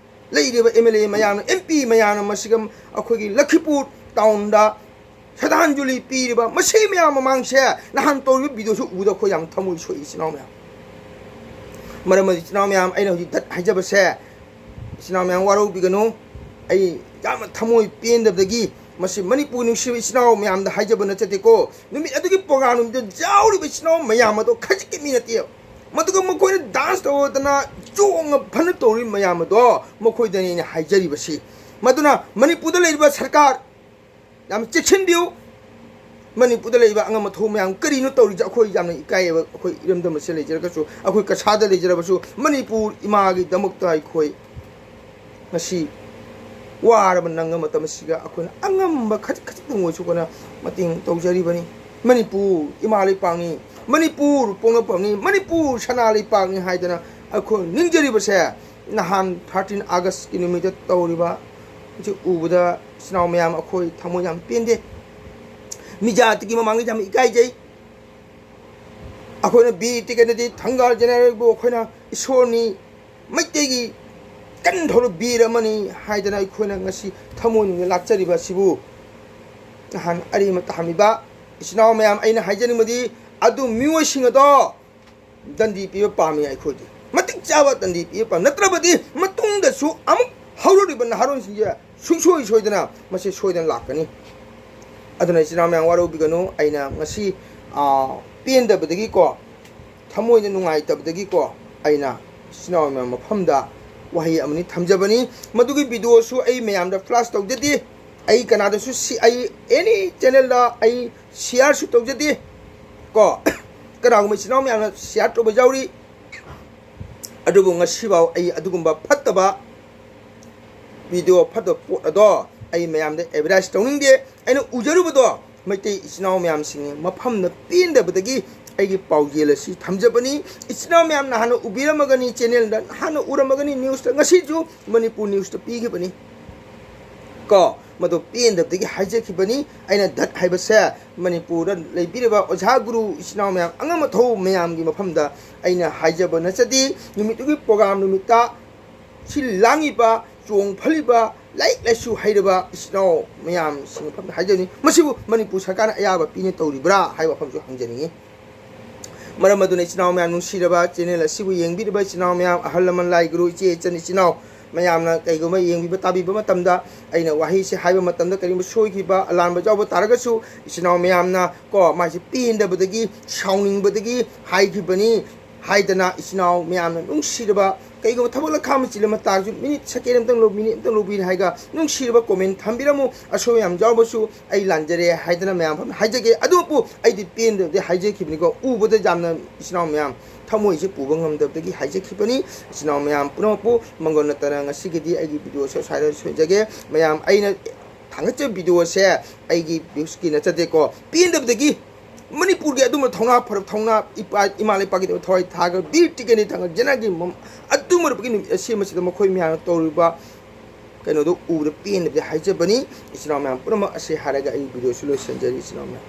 ꯂꯩꯔꯤꯕ MLA ꯃꯌꯥꯝꯅ, MP ꯃꯌꯥꯝꯅ ꯃꯁꯤꯒ ꯑꯩꯈꯣꯏꯒꯤ ꯂꯈꯤꯄꯨꯔ townꯗ ꯁ꯭ꯔꯗꯥꯟꯖꯂꯤ ꯄꯤꯔꯤꯕ ꯃꯁꯤ ꯃꯌꯥꯝ ꯃꯃꯥꯡꯁꯦ ꯅꯍꯥꯟ ꯇꯧꯔꯤꯕ videoꯁꯨ ꯎꯕꯗ ꯑꯩꯈꯣꯏ ꯌꯥꯝ ꯊꯃꯣꯏ ꯁꯣꯛꯏ, ꯏꯆꯤꯟ ꯏꯅꯥꯎ ꯃꯌꯥꯝ꯫ ꯃꯔꯝ ꯑꯗꯨꯅ ꯏꯆꯤꯟ ꯏꯅꯥꯎ ꯃꯌꯥꯝ, ꯑꯩꯅ ꯍꯧꯖꯤꯛ ꯙꯠ ꯍꯥꯏꯖꯕꯁꯦ, ꯏꯆꯤꯟ ꯏꯅꯥꯎ ꯃꯌꯥꯝ ꯋꯥꯔꯧꯕꯤꯒꯅꯨ꯫ ꯑꯩ ꯌꯥꯝꯅ ꯊꯃꯣꯏ ꯄꯦꯟꯗꯕꯗꯒꯤ ꯃꯁꯤ ꯃꯅꯤꯄꯨꯔ ꯅꯨꯡꯁꯤꯕ ꯏꯆꯤꯟ ꯏꯅꯥꯎ ꯃꯌꯥꯝꯗ ꯍꯥꯏꯖꯕ ꯅꯠꯆꯗꯦꯀꯣ꯫ ꯅꯨꯃꯤꯠ ꯑꯗꯨꯒꯤ program ꯅꯨꯃꯤꯠꯇ ꯌꯥꯎꯔꯤꯕ ꯏꯆꯤꯟ ꯏꯅꯥꯎ ꯃꯌꯥꯝ ꯑꯗꯣ ꯈꯖꯤꯛꯀꯤ ꯃꯤ ꯅꯠꯇꯦ꯫ ꯃꯗꯨꯒ ꯃꯈꯣꯏꯅ dance ꯇꯧꯗꯅ, ꯆꯣꯡꯅ ꯐꯅ ꯇꯧꯔꯤ ꯃꯌꯥꯝ ꯑꯗꯣ ꯃꯈꯣꯏꯗꯅꯤ ꯑꯩꯅ ꯍꯥꯏꯖꯔꯤꯕꯁꯤ꯫ ꯃꯗꯨꯅ ꯃꯅꯤꯄꯨꯔꯗ ꯂꯩꯔꯤꯕ ꯁꯔꯀꯥꯔ ꯌꯥꯝ ꯆꯦꯛꯁꯤꯟꯕꯤꯌꯨ꯫ ꯃꯅꯤꯄꯨꯔꯗ ꯂꯩꯔꯤꯕ ꯑꯉꯝ ꯑꯊꯧ ꯃꯌꯥꯝ ꯀꯔꯤꯅꯣ ꯇꯧꯔꯤꯁꯦ? ꯑꯩꯈꯣꯏ ꯌꯥꯝꯅ ꯏꯀꯥꯏꯌꯦꯕ꯫ ꯑꯩꯈꯣꯏ ꯏꯔꯝꯗꯝ ꯑꯁꯤꯗ ꯂꯩꯖꯔꯒꯁꯨ, ꯑꯩꯈꯣꯏ ꯀꯁꯥꯗ ꯂꯩꯖꯔꯕꯁꯨ, ꯃꯅꯤꯄꯨꯔ ꯏꯃꯥꯒꯤꯗꯃꯛꯇ ꯑꯩꯈꯣꯏ ꯉꯁꯤ ꯋꯥꯔꯕ ꯅꯪꯉ ꯃꯇꯝ ꯑꯁꯤꯗ ꯑꯩꯈꯣꯏꯅ ꯑꯉꯝꯕ ꯈꯖꯤꯛ ꯈꯖꯤꯛꯇꯪ ꯑꯣꯏꯔꯁꯨ ꯑꯩꯈꯣꯏꯅ ꯃꯇꯦꯡ ꯇꯧꯖꯔꯤꯕꯅꯤ꯫ ꯃꯅꯤꯄꯨꯔ ꯏꯃꯥ ꯂꯩꯄꯥꯛꯅꯤ, ꯃꯅꯤꯄꯨꯔ ꯄꯣꯛꯅꯐꯝꯅꯤ, ꯃꯅꯤꯄꯨꯔ ꯁꯅꯥ ꯂꯩꯄꯥꯛꯅꯤ ꯍꯥꯏꯗꯅ ꯑꯩꯈꯣꯏ ꯅꯤꯡꯖꯔꯤꯕꯁꯦ ꯅꯍꯥꯟ thirteen Augustꯀꯤ ꯅꯨꯃꯤꯠꯇ ꯇꯧꯔꯤꯕ ꯑꯁꯤ ꯎꯕꯗ ꯏꯆꯤꯟ ꯏꯅꯥꯎ ꯃꯌꯥꯝ ꯑꯩꯈꯣꯏ ꯊꯃꯣꯏ ꯌꯥꯝ ꯄꯦꯟꯗꯦ꯫ ꯃꯤꯖꯥꯇꯤꯒꯤ ꯃꯃꯥꯡꯗ ꯌꯥꯝ ꯏꯀꯥꯏꯖꯩ꯫ ꯑꯩꯈꯣꯏꯅ ꯕꯤꯔ ꯇꯤꯀꯦꯟꯗ꯭ꯔꯖꯤꯠ ꯊꯪꯒꯥꯜ ꯖꯦꯅꯦꯔꯦꯜꯕꯨ ꯑꯩꯈꯣꯏꯅ ꯏꯁꯣꯔꯅꯤ, ꯃꯩꯇꯩꯒꯤ ꯀꯟ ꯊꯧꯔꯕ ꯕꯤꯔ ꯑꯃꯅꯤ ꯍꯥꯏꯗꯅ ꯑꯩꯈꯣꯏꯅ ꯉꯁꯤ ꯊꯃꯣꯏꯅꯨꯡꯗ ꯂꯥꯠꯆꯔꯤꯕ ꯑꯁꯤꯕꯨ ꯅꯍꯥꯟ ꯑꯔꯦꯝꯕ ꯇꯥꯍꯟꯕꯤꯕ ꯏꯆꯤꯟ ꯏꯅꯥꯎ ꯃꯌꯥꯝ, ꯑꯩꯅ ꯍꯥꯏꯖꯅꯤꯡꯕꯗꯤ ꯑꯗꯨ ꯃꯤꯑꯣꯏꯁꯤꯡ ꯑꯗꯣ ꯗꯟꯗꯤ ꯄꯤꯕ ꯄꯥꯝꯃꯤ꯫ ꯑꯩꯈꯣꯏꯗꯤ ꯃꯇꯤꯛ ꯆꯥꯕ ꯗꯟꯗꯤ ꯄꯤꯕ ꯄꯥꯝꯃꯤ, ꯅꯠꯇ꯭ꯔꯕꯗꯤ ꯃꯇꯨꯡꯗꯁꯨ ꯑꯃꯨꯛ ꯍꯧꯔꯛꯂꯤꯕ ꯅꯍꯥꯔꯣꯟꯁꯤꯡꯁꯦ ꯁꯨꯡꯁꯣꯏ ꯁꯣꯏꯗꯅ ꯃꯁꯤ ꯁꯣꯏꯗꯅ ꯂꯥꯛꯀꯅꯤ꯫ ꯑꯗꯨꯅ ꯏꯆꯤꯟ ꯏꯅꯥꯎ ꯃꯌꯥꯝ ꯋꯥꯔꯧꯕꯤꯒꯅꯨ꯫ ꯑꯩꯅ ꯉꯁꯤ, ꯑꯥ, ꯄꯦꯟꯗꯕꯗꯒꯤꯀꯣ, ꯊꯃꯣꯏꯗ ꯅꯨꯡꯉꯥꯏꯇꯕꯗꯒꯤꯀꯣ, ꯑꯩꯅ ꯏꯆꯤꯟ ꯏꯅꯥꯎ ꯃꯌꯥꯝ ꯃꯐꯝꯗ ꯋꯥꯍꯩ ꯑꯃꯅꯤ ꯊꯝꯖꯕꯅꯤ꯫ ꯃꯗꯨꯒꯤ videoꯁꯨ ꯑꯩ ꯃꯌꯥꯝꯗ flash ꯇꯧꯖꯗꯦ꯫ ꯑꯩ ꯀꯅꯥꯗꯁꯨ ꯁꯤ-, ꯑꯩ any channelꯗ ꯑꯩ shareꯁꯨ ꯇꯧꯖꯗꯦ꯫ ꯀꯣ, ꯀꯅꯥꯒꯨꯝꯕ ꯏꯆꯤꯟ ꯏꯅꯥꯎ ꯃꯌꯥꯝꯅ share ꯇꯧꯕ ꯌꯥꯎꯔꯤ꯫ ꯑꯗꯨꯕꯨ ꯉꯁꯤꯐꯥꯎ ꯑꯩ ꯑꯗꯨꯒꯨꯝꯕ ꯐꯠꯇꯕ video, ꯐꯠꯇꯕ ꯄꯣꯠ ꯑꯗꯣ ꯑꯩ ꯃꯌꯥꯝꯗ advertise ꯇꯧꯅꯤꯡꯗꯦ꯫ ꯑꯩꯅ ꯎꯖꯔꯨꯕꯗꯣ ꯃꯩꯇꯩ ꯏꯆꯤꯟ ꯏꯅꯥꯎ ꯃꯌꯥꯝꯁꯤꯡꯒꯤ ꯃꯐꯝꯗ ꯄꯦꯟꯗꯕꯗꯒꯤ ꯑꯩꯒꯤ ꯄꯥꯎꯖꯦꯜ ꯑꯁꯤ ꯊꯝꯖꯕꯅꯤ꯫ ꯏꯆꯤꯟ ꯏꯅꯥꯎ ꯃꯌꯥꯝꯅ ꯍꯥꯟꯅ ꯎꯕꯤꯔꯝꯃꯒꯅꯤ, channelꯗ ꯍꯥꯟꯅ ꯎꯔꯝꯃꯒꯅꯤ, newsꯇ, ꯉꯁꯤꯁꯨ ꯃꯅꯤꯄꯨꯔ newsꯇ ꯄꯤꯈꯤꯕꯅꯤ꯫ ꯀꯣ, ꯃꯗꯨ ꯄꯦꯟꯗꯕꯗꯒꯤ ꯍꯥꯏꯖꯈꯤꯕꯅꯤ꯫ ꯑꯩꯅ ꯙꯠ ꯍꯥꯏꯕꯁꯦ ꯃꯅꯤꯄꯨꯔꯗ ꯂꯩꯕꯤꯔꯤꯕ ꯑꯣꯖꯥ ꯒꯨꯔꯨ ꯏꯆꯤꯟ ꯏꯅꯥꯎ ꯃꯌꯥꯝ, ꯑꯉꯝ ꯑꯊꯧ ꯃꯌꯥꯝꯒꯤ ꯃꯐꯝꯗ ꯑꯩꯅ ꯍꯥꯏꯖꯕ ꯅꯠꯆꯗꯦ꯫ ꯅꯨꯃꯤꯠꯇꯨꯒꯤ program ꯅꯨꯃꯤꯠꯇ ꯁꯤ ꯂꯥꯡꯉꯤꯕ, ꯆꯣꯡ ꯐꯜꯂꯤꯕ, ꯂꯥꯏꯔꯤꯛ ꯂꯥꯏꯁꯨ ꯍꯩꯔꯕ ꯏꯆꯤꯟ ꯏꯅꯥꯎ ꯃꯌꯥꯝꯁꯤꯡꯒꯤ ꯃꯐꯝꯗ ꯍꯥꯏꯖꯕꯅꯤ꯫ ꯃꯁꯤꯕꯨ ꯃꯅꯤꯄꯨꯔ ꯁꯔꯀꯥꯔꯅ ꯑꯌꯥꯕ ꯄꯤꯅ ꯇꯧꯔꯤꯕ꯭ꯔꯥ ꯍꯥꯏꯕ ꯋꯥꯐꯝꯁꯨ ꯍꯪꯖꯅꯤꯡꯉꯤ꯫ ꯃꯔꯝ ꯑꯗꯨꯅ ꯏꯆꯤꯟ ꯏꯅꯥꯎ ꯃꯌꯥꯝ, ꯅꯨꯡꯁꯤꯔꯕ channel ꯑꯁꯤꯕꯨ ꯌꯦꯡꯕꯤꯔꯤꯕ ꯏꯆꯤꯟ ꯏꯅꯥꯎ ꯃꯌꯥꯝ, ꯑꯍꯜ ꯂꯃꯟ, ꯂꯥꯏ ꯒꯨꯔꯨ, ꯏꯆꯦ ꯏꯆꯟ, ꯏꯆꯤꯟ ꯏꯅꯥꯎ ꯃꯌꯥꯝꯅ ꯀꯩꯒꯨꯝꯕ ꯌꯦꯡꯕꯤꯕ ꯇꯥꯕꯤꯕ ꯃꯇꯝꯗ ꯑꯩꯅ ꯋꯥꯍꯩꯁꯦ ꯍꯥꯏꯕ ꯃꯇꯝꯗ ꯀꯔꯤꯒꯨꯝꯕ ꯁꯣꯏꯈꯤꯕ, ꯑꯂꯥꯟꯕ ꯌꯥꯎꯕ ꯇꯥꯔꯒꯁꯨ ꯏꯆꯤꯟ ꯏꯅꯥꯎ ꯃꯌꯥꯝꯅ ꯀꯣ, ꯃꯥꯁꯦ ꯄꯦꯟꯗꯕꯗꯒꯤ, ꯁꯥꯎꯅꯤꯡꯕꯗꯒꯤ ꯍꯥꯏꯈꯤꯕꯅꯤ꯫ ꯍꯥꯏꯗꯅ ꯏꯆꯤꯟ ꯏꯅꯥꯎ ꯃꯌꯥꯝꯅ ꯅꯨꯡꯁꯤꯔꯕ, ꯀꯩꯒꯨꯝꯕ ꯊꯕꯛ ꯂꯈꯥ ꯑꯃ ꯆꯤꯜꯂ ꯃꯇꯥꯡꯁꯨ ꯃꯤꯅꯤꯠ ꯁꯦꯀꯦꯟ ꯑꯃꯇꯪ ꯂꯧ, ꯃꯤꯅꯤꯠ ꯑꯃꯇꯪ ꯂꯧꯕꯤꯔꯦ ꯍꯥꯏꯒ ꯅꯨꯡꯁꯤꯔꯕ ꯀꯣꯃꯦꯟ ꯊꯝꯕꯤꯔꯝꯃꯨ꯫ ꯑꯁꯣꯏ ꯌꯥꯝ ꯌꯥꯎꯕꯁꯨ ꯑꯩ ꯂꯥꯟꯖꯔꯦ ꯍꯥꯏꯗꯅ ꯃꯌꯥꯝ ꯐꯝꯅ ꯍꯥꯏꯖꯒꯦ꯫ ꯑꯗꯨꯕꯨ ꯑꯩꯗꯤ ꯄꯦꯟꯗꯕꯗꯤ ꯍꯥꯏꯖꯈꯤꯕꯅꯤꯀꯣ꯫ ꯎꯕꯗ ꯌꯥꯝꯅ ꯏꯆꯤꯟ ꯏꯅꯥꯎ ꯃꯌꯥꯝ ꯊꯃꯣꯏꯁꯦ ꯄꯨꯕ ꯉꯝꯗꯕꯗꯒꯤ ꯍꯥꯏꯖꯈꯤꯕꯅꯤ꯫ ꯏꯆꯤꯟ ꯏꯅꯥꯎ ꯃꯌꯥꯝ ꯄꯨꯝꯅꯃꯛꯄꯨ ꯃꯪꯒꯣꯜ ꯅꯠꯇꯅ ꯉꯁꯤꯒꯤꯗꯤ ꯑꯩꯒꯤ ꯚꯤꯗꯤꯑꯣꯁꯦ ꯁ꯭ꯋꯥꯏꯗ ꯂꯣꯏꯁꯤꯟꯖꯒꯦ꯫ ꯃꯌꯥꯝ ꯑꯩꯅ ꯊꯥꯡꯒꯠꯆꯕ ꯚꯤꯗꯤꯑꯣꯁꯦ ꯑꯩꯒꯤ ꯚ꯭ꯌꯨꯁꯀꯤ ꯅꯠꯆꯗꯦꯀꯣ꯫ ꯄꯦꯟꯗꯕꯗꯒꯤ ꯃꯅꯤꯄꯨꯔꯒꯤ ꯑꯗꯨꯝꯕ ꯊꯧꯅꯥ ꯐꯔꯕ ꯊꯧꯅꯥ ꯏꯄꯥ ꯏꯃꯥ ꯂꯩꯄꯥꯛꯀꯤ ꯊꯋꯥꯏ ꯊꯥꯒ ꯕꯤꯔ ꯇꯤꯀꯦꯟꯗ꯭ꯔ ꯊꯥꯡꯒꯠ ꯖꯦꯅꯥꯒꯤ ꯃꯝ-, ꯑꯗꯨꯝ ꯑꯣꯏꯔꯛꯄꯒꯤ ꯅꯨꯃꯤꯠ ꯑꯁꯤ ꯃꯁꯤꯗ ꯃꯈꯣꯏ ꯃꯌꯥꯝꯅ ꯇꯧꯔꯤꯕ ꯀꯩꯅꯣꯗꯣ ꯎꯕꯗ ꯄꯦꯟꯗꯕꯗꯤ ꯍꯥꯏꯖꯕꯅꯤ꯫ ꯏꯆꯤꯟ ꯏꯅꯥꯎ ꯃꯌꯥꯝ ꯄꯨꯝꯅꯃꯛ ꯑꯁꯤ ꯍꯥꯏꯔꯒ ꯑꯩ ꯚꯤꯗꯤꯑꯣꯁꯤ ꯂꯣꯏꯁꯤꯟꯖꯔꯤ ꯏꯆꯤꯟ ꯏꯅꯥꯎ ꯃꯌꯥꯝ꯫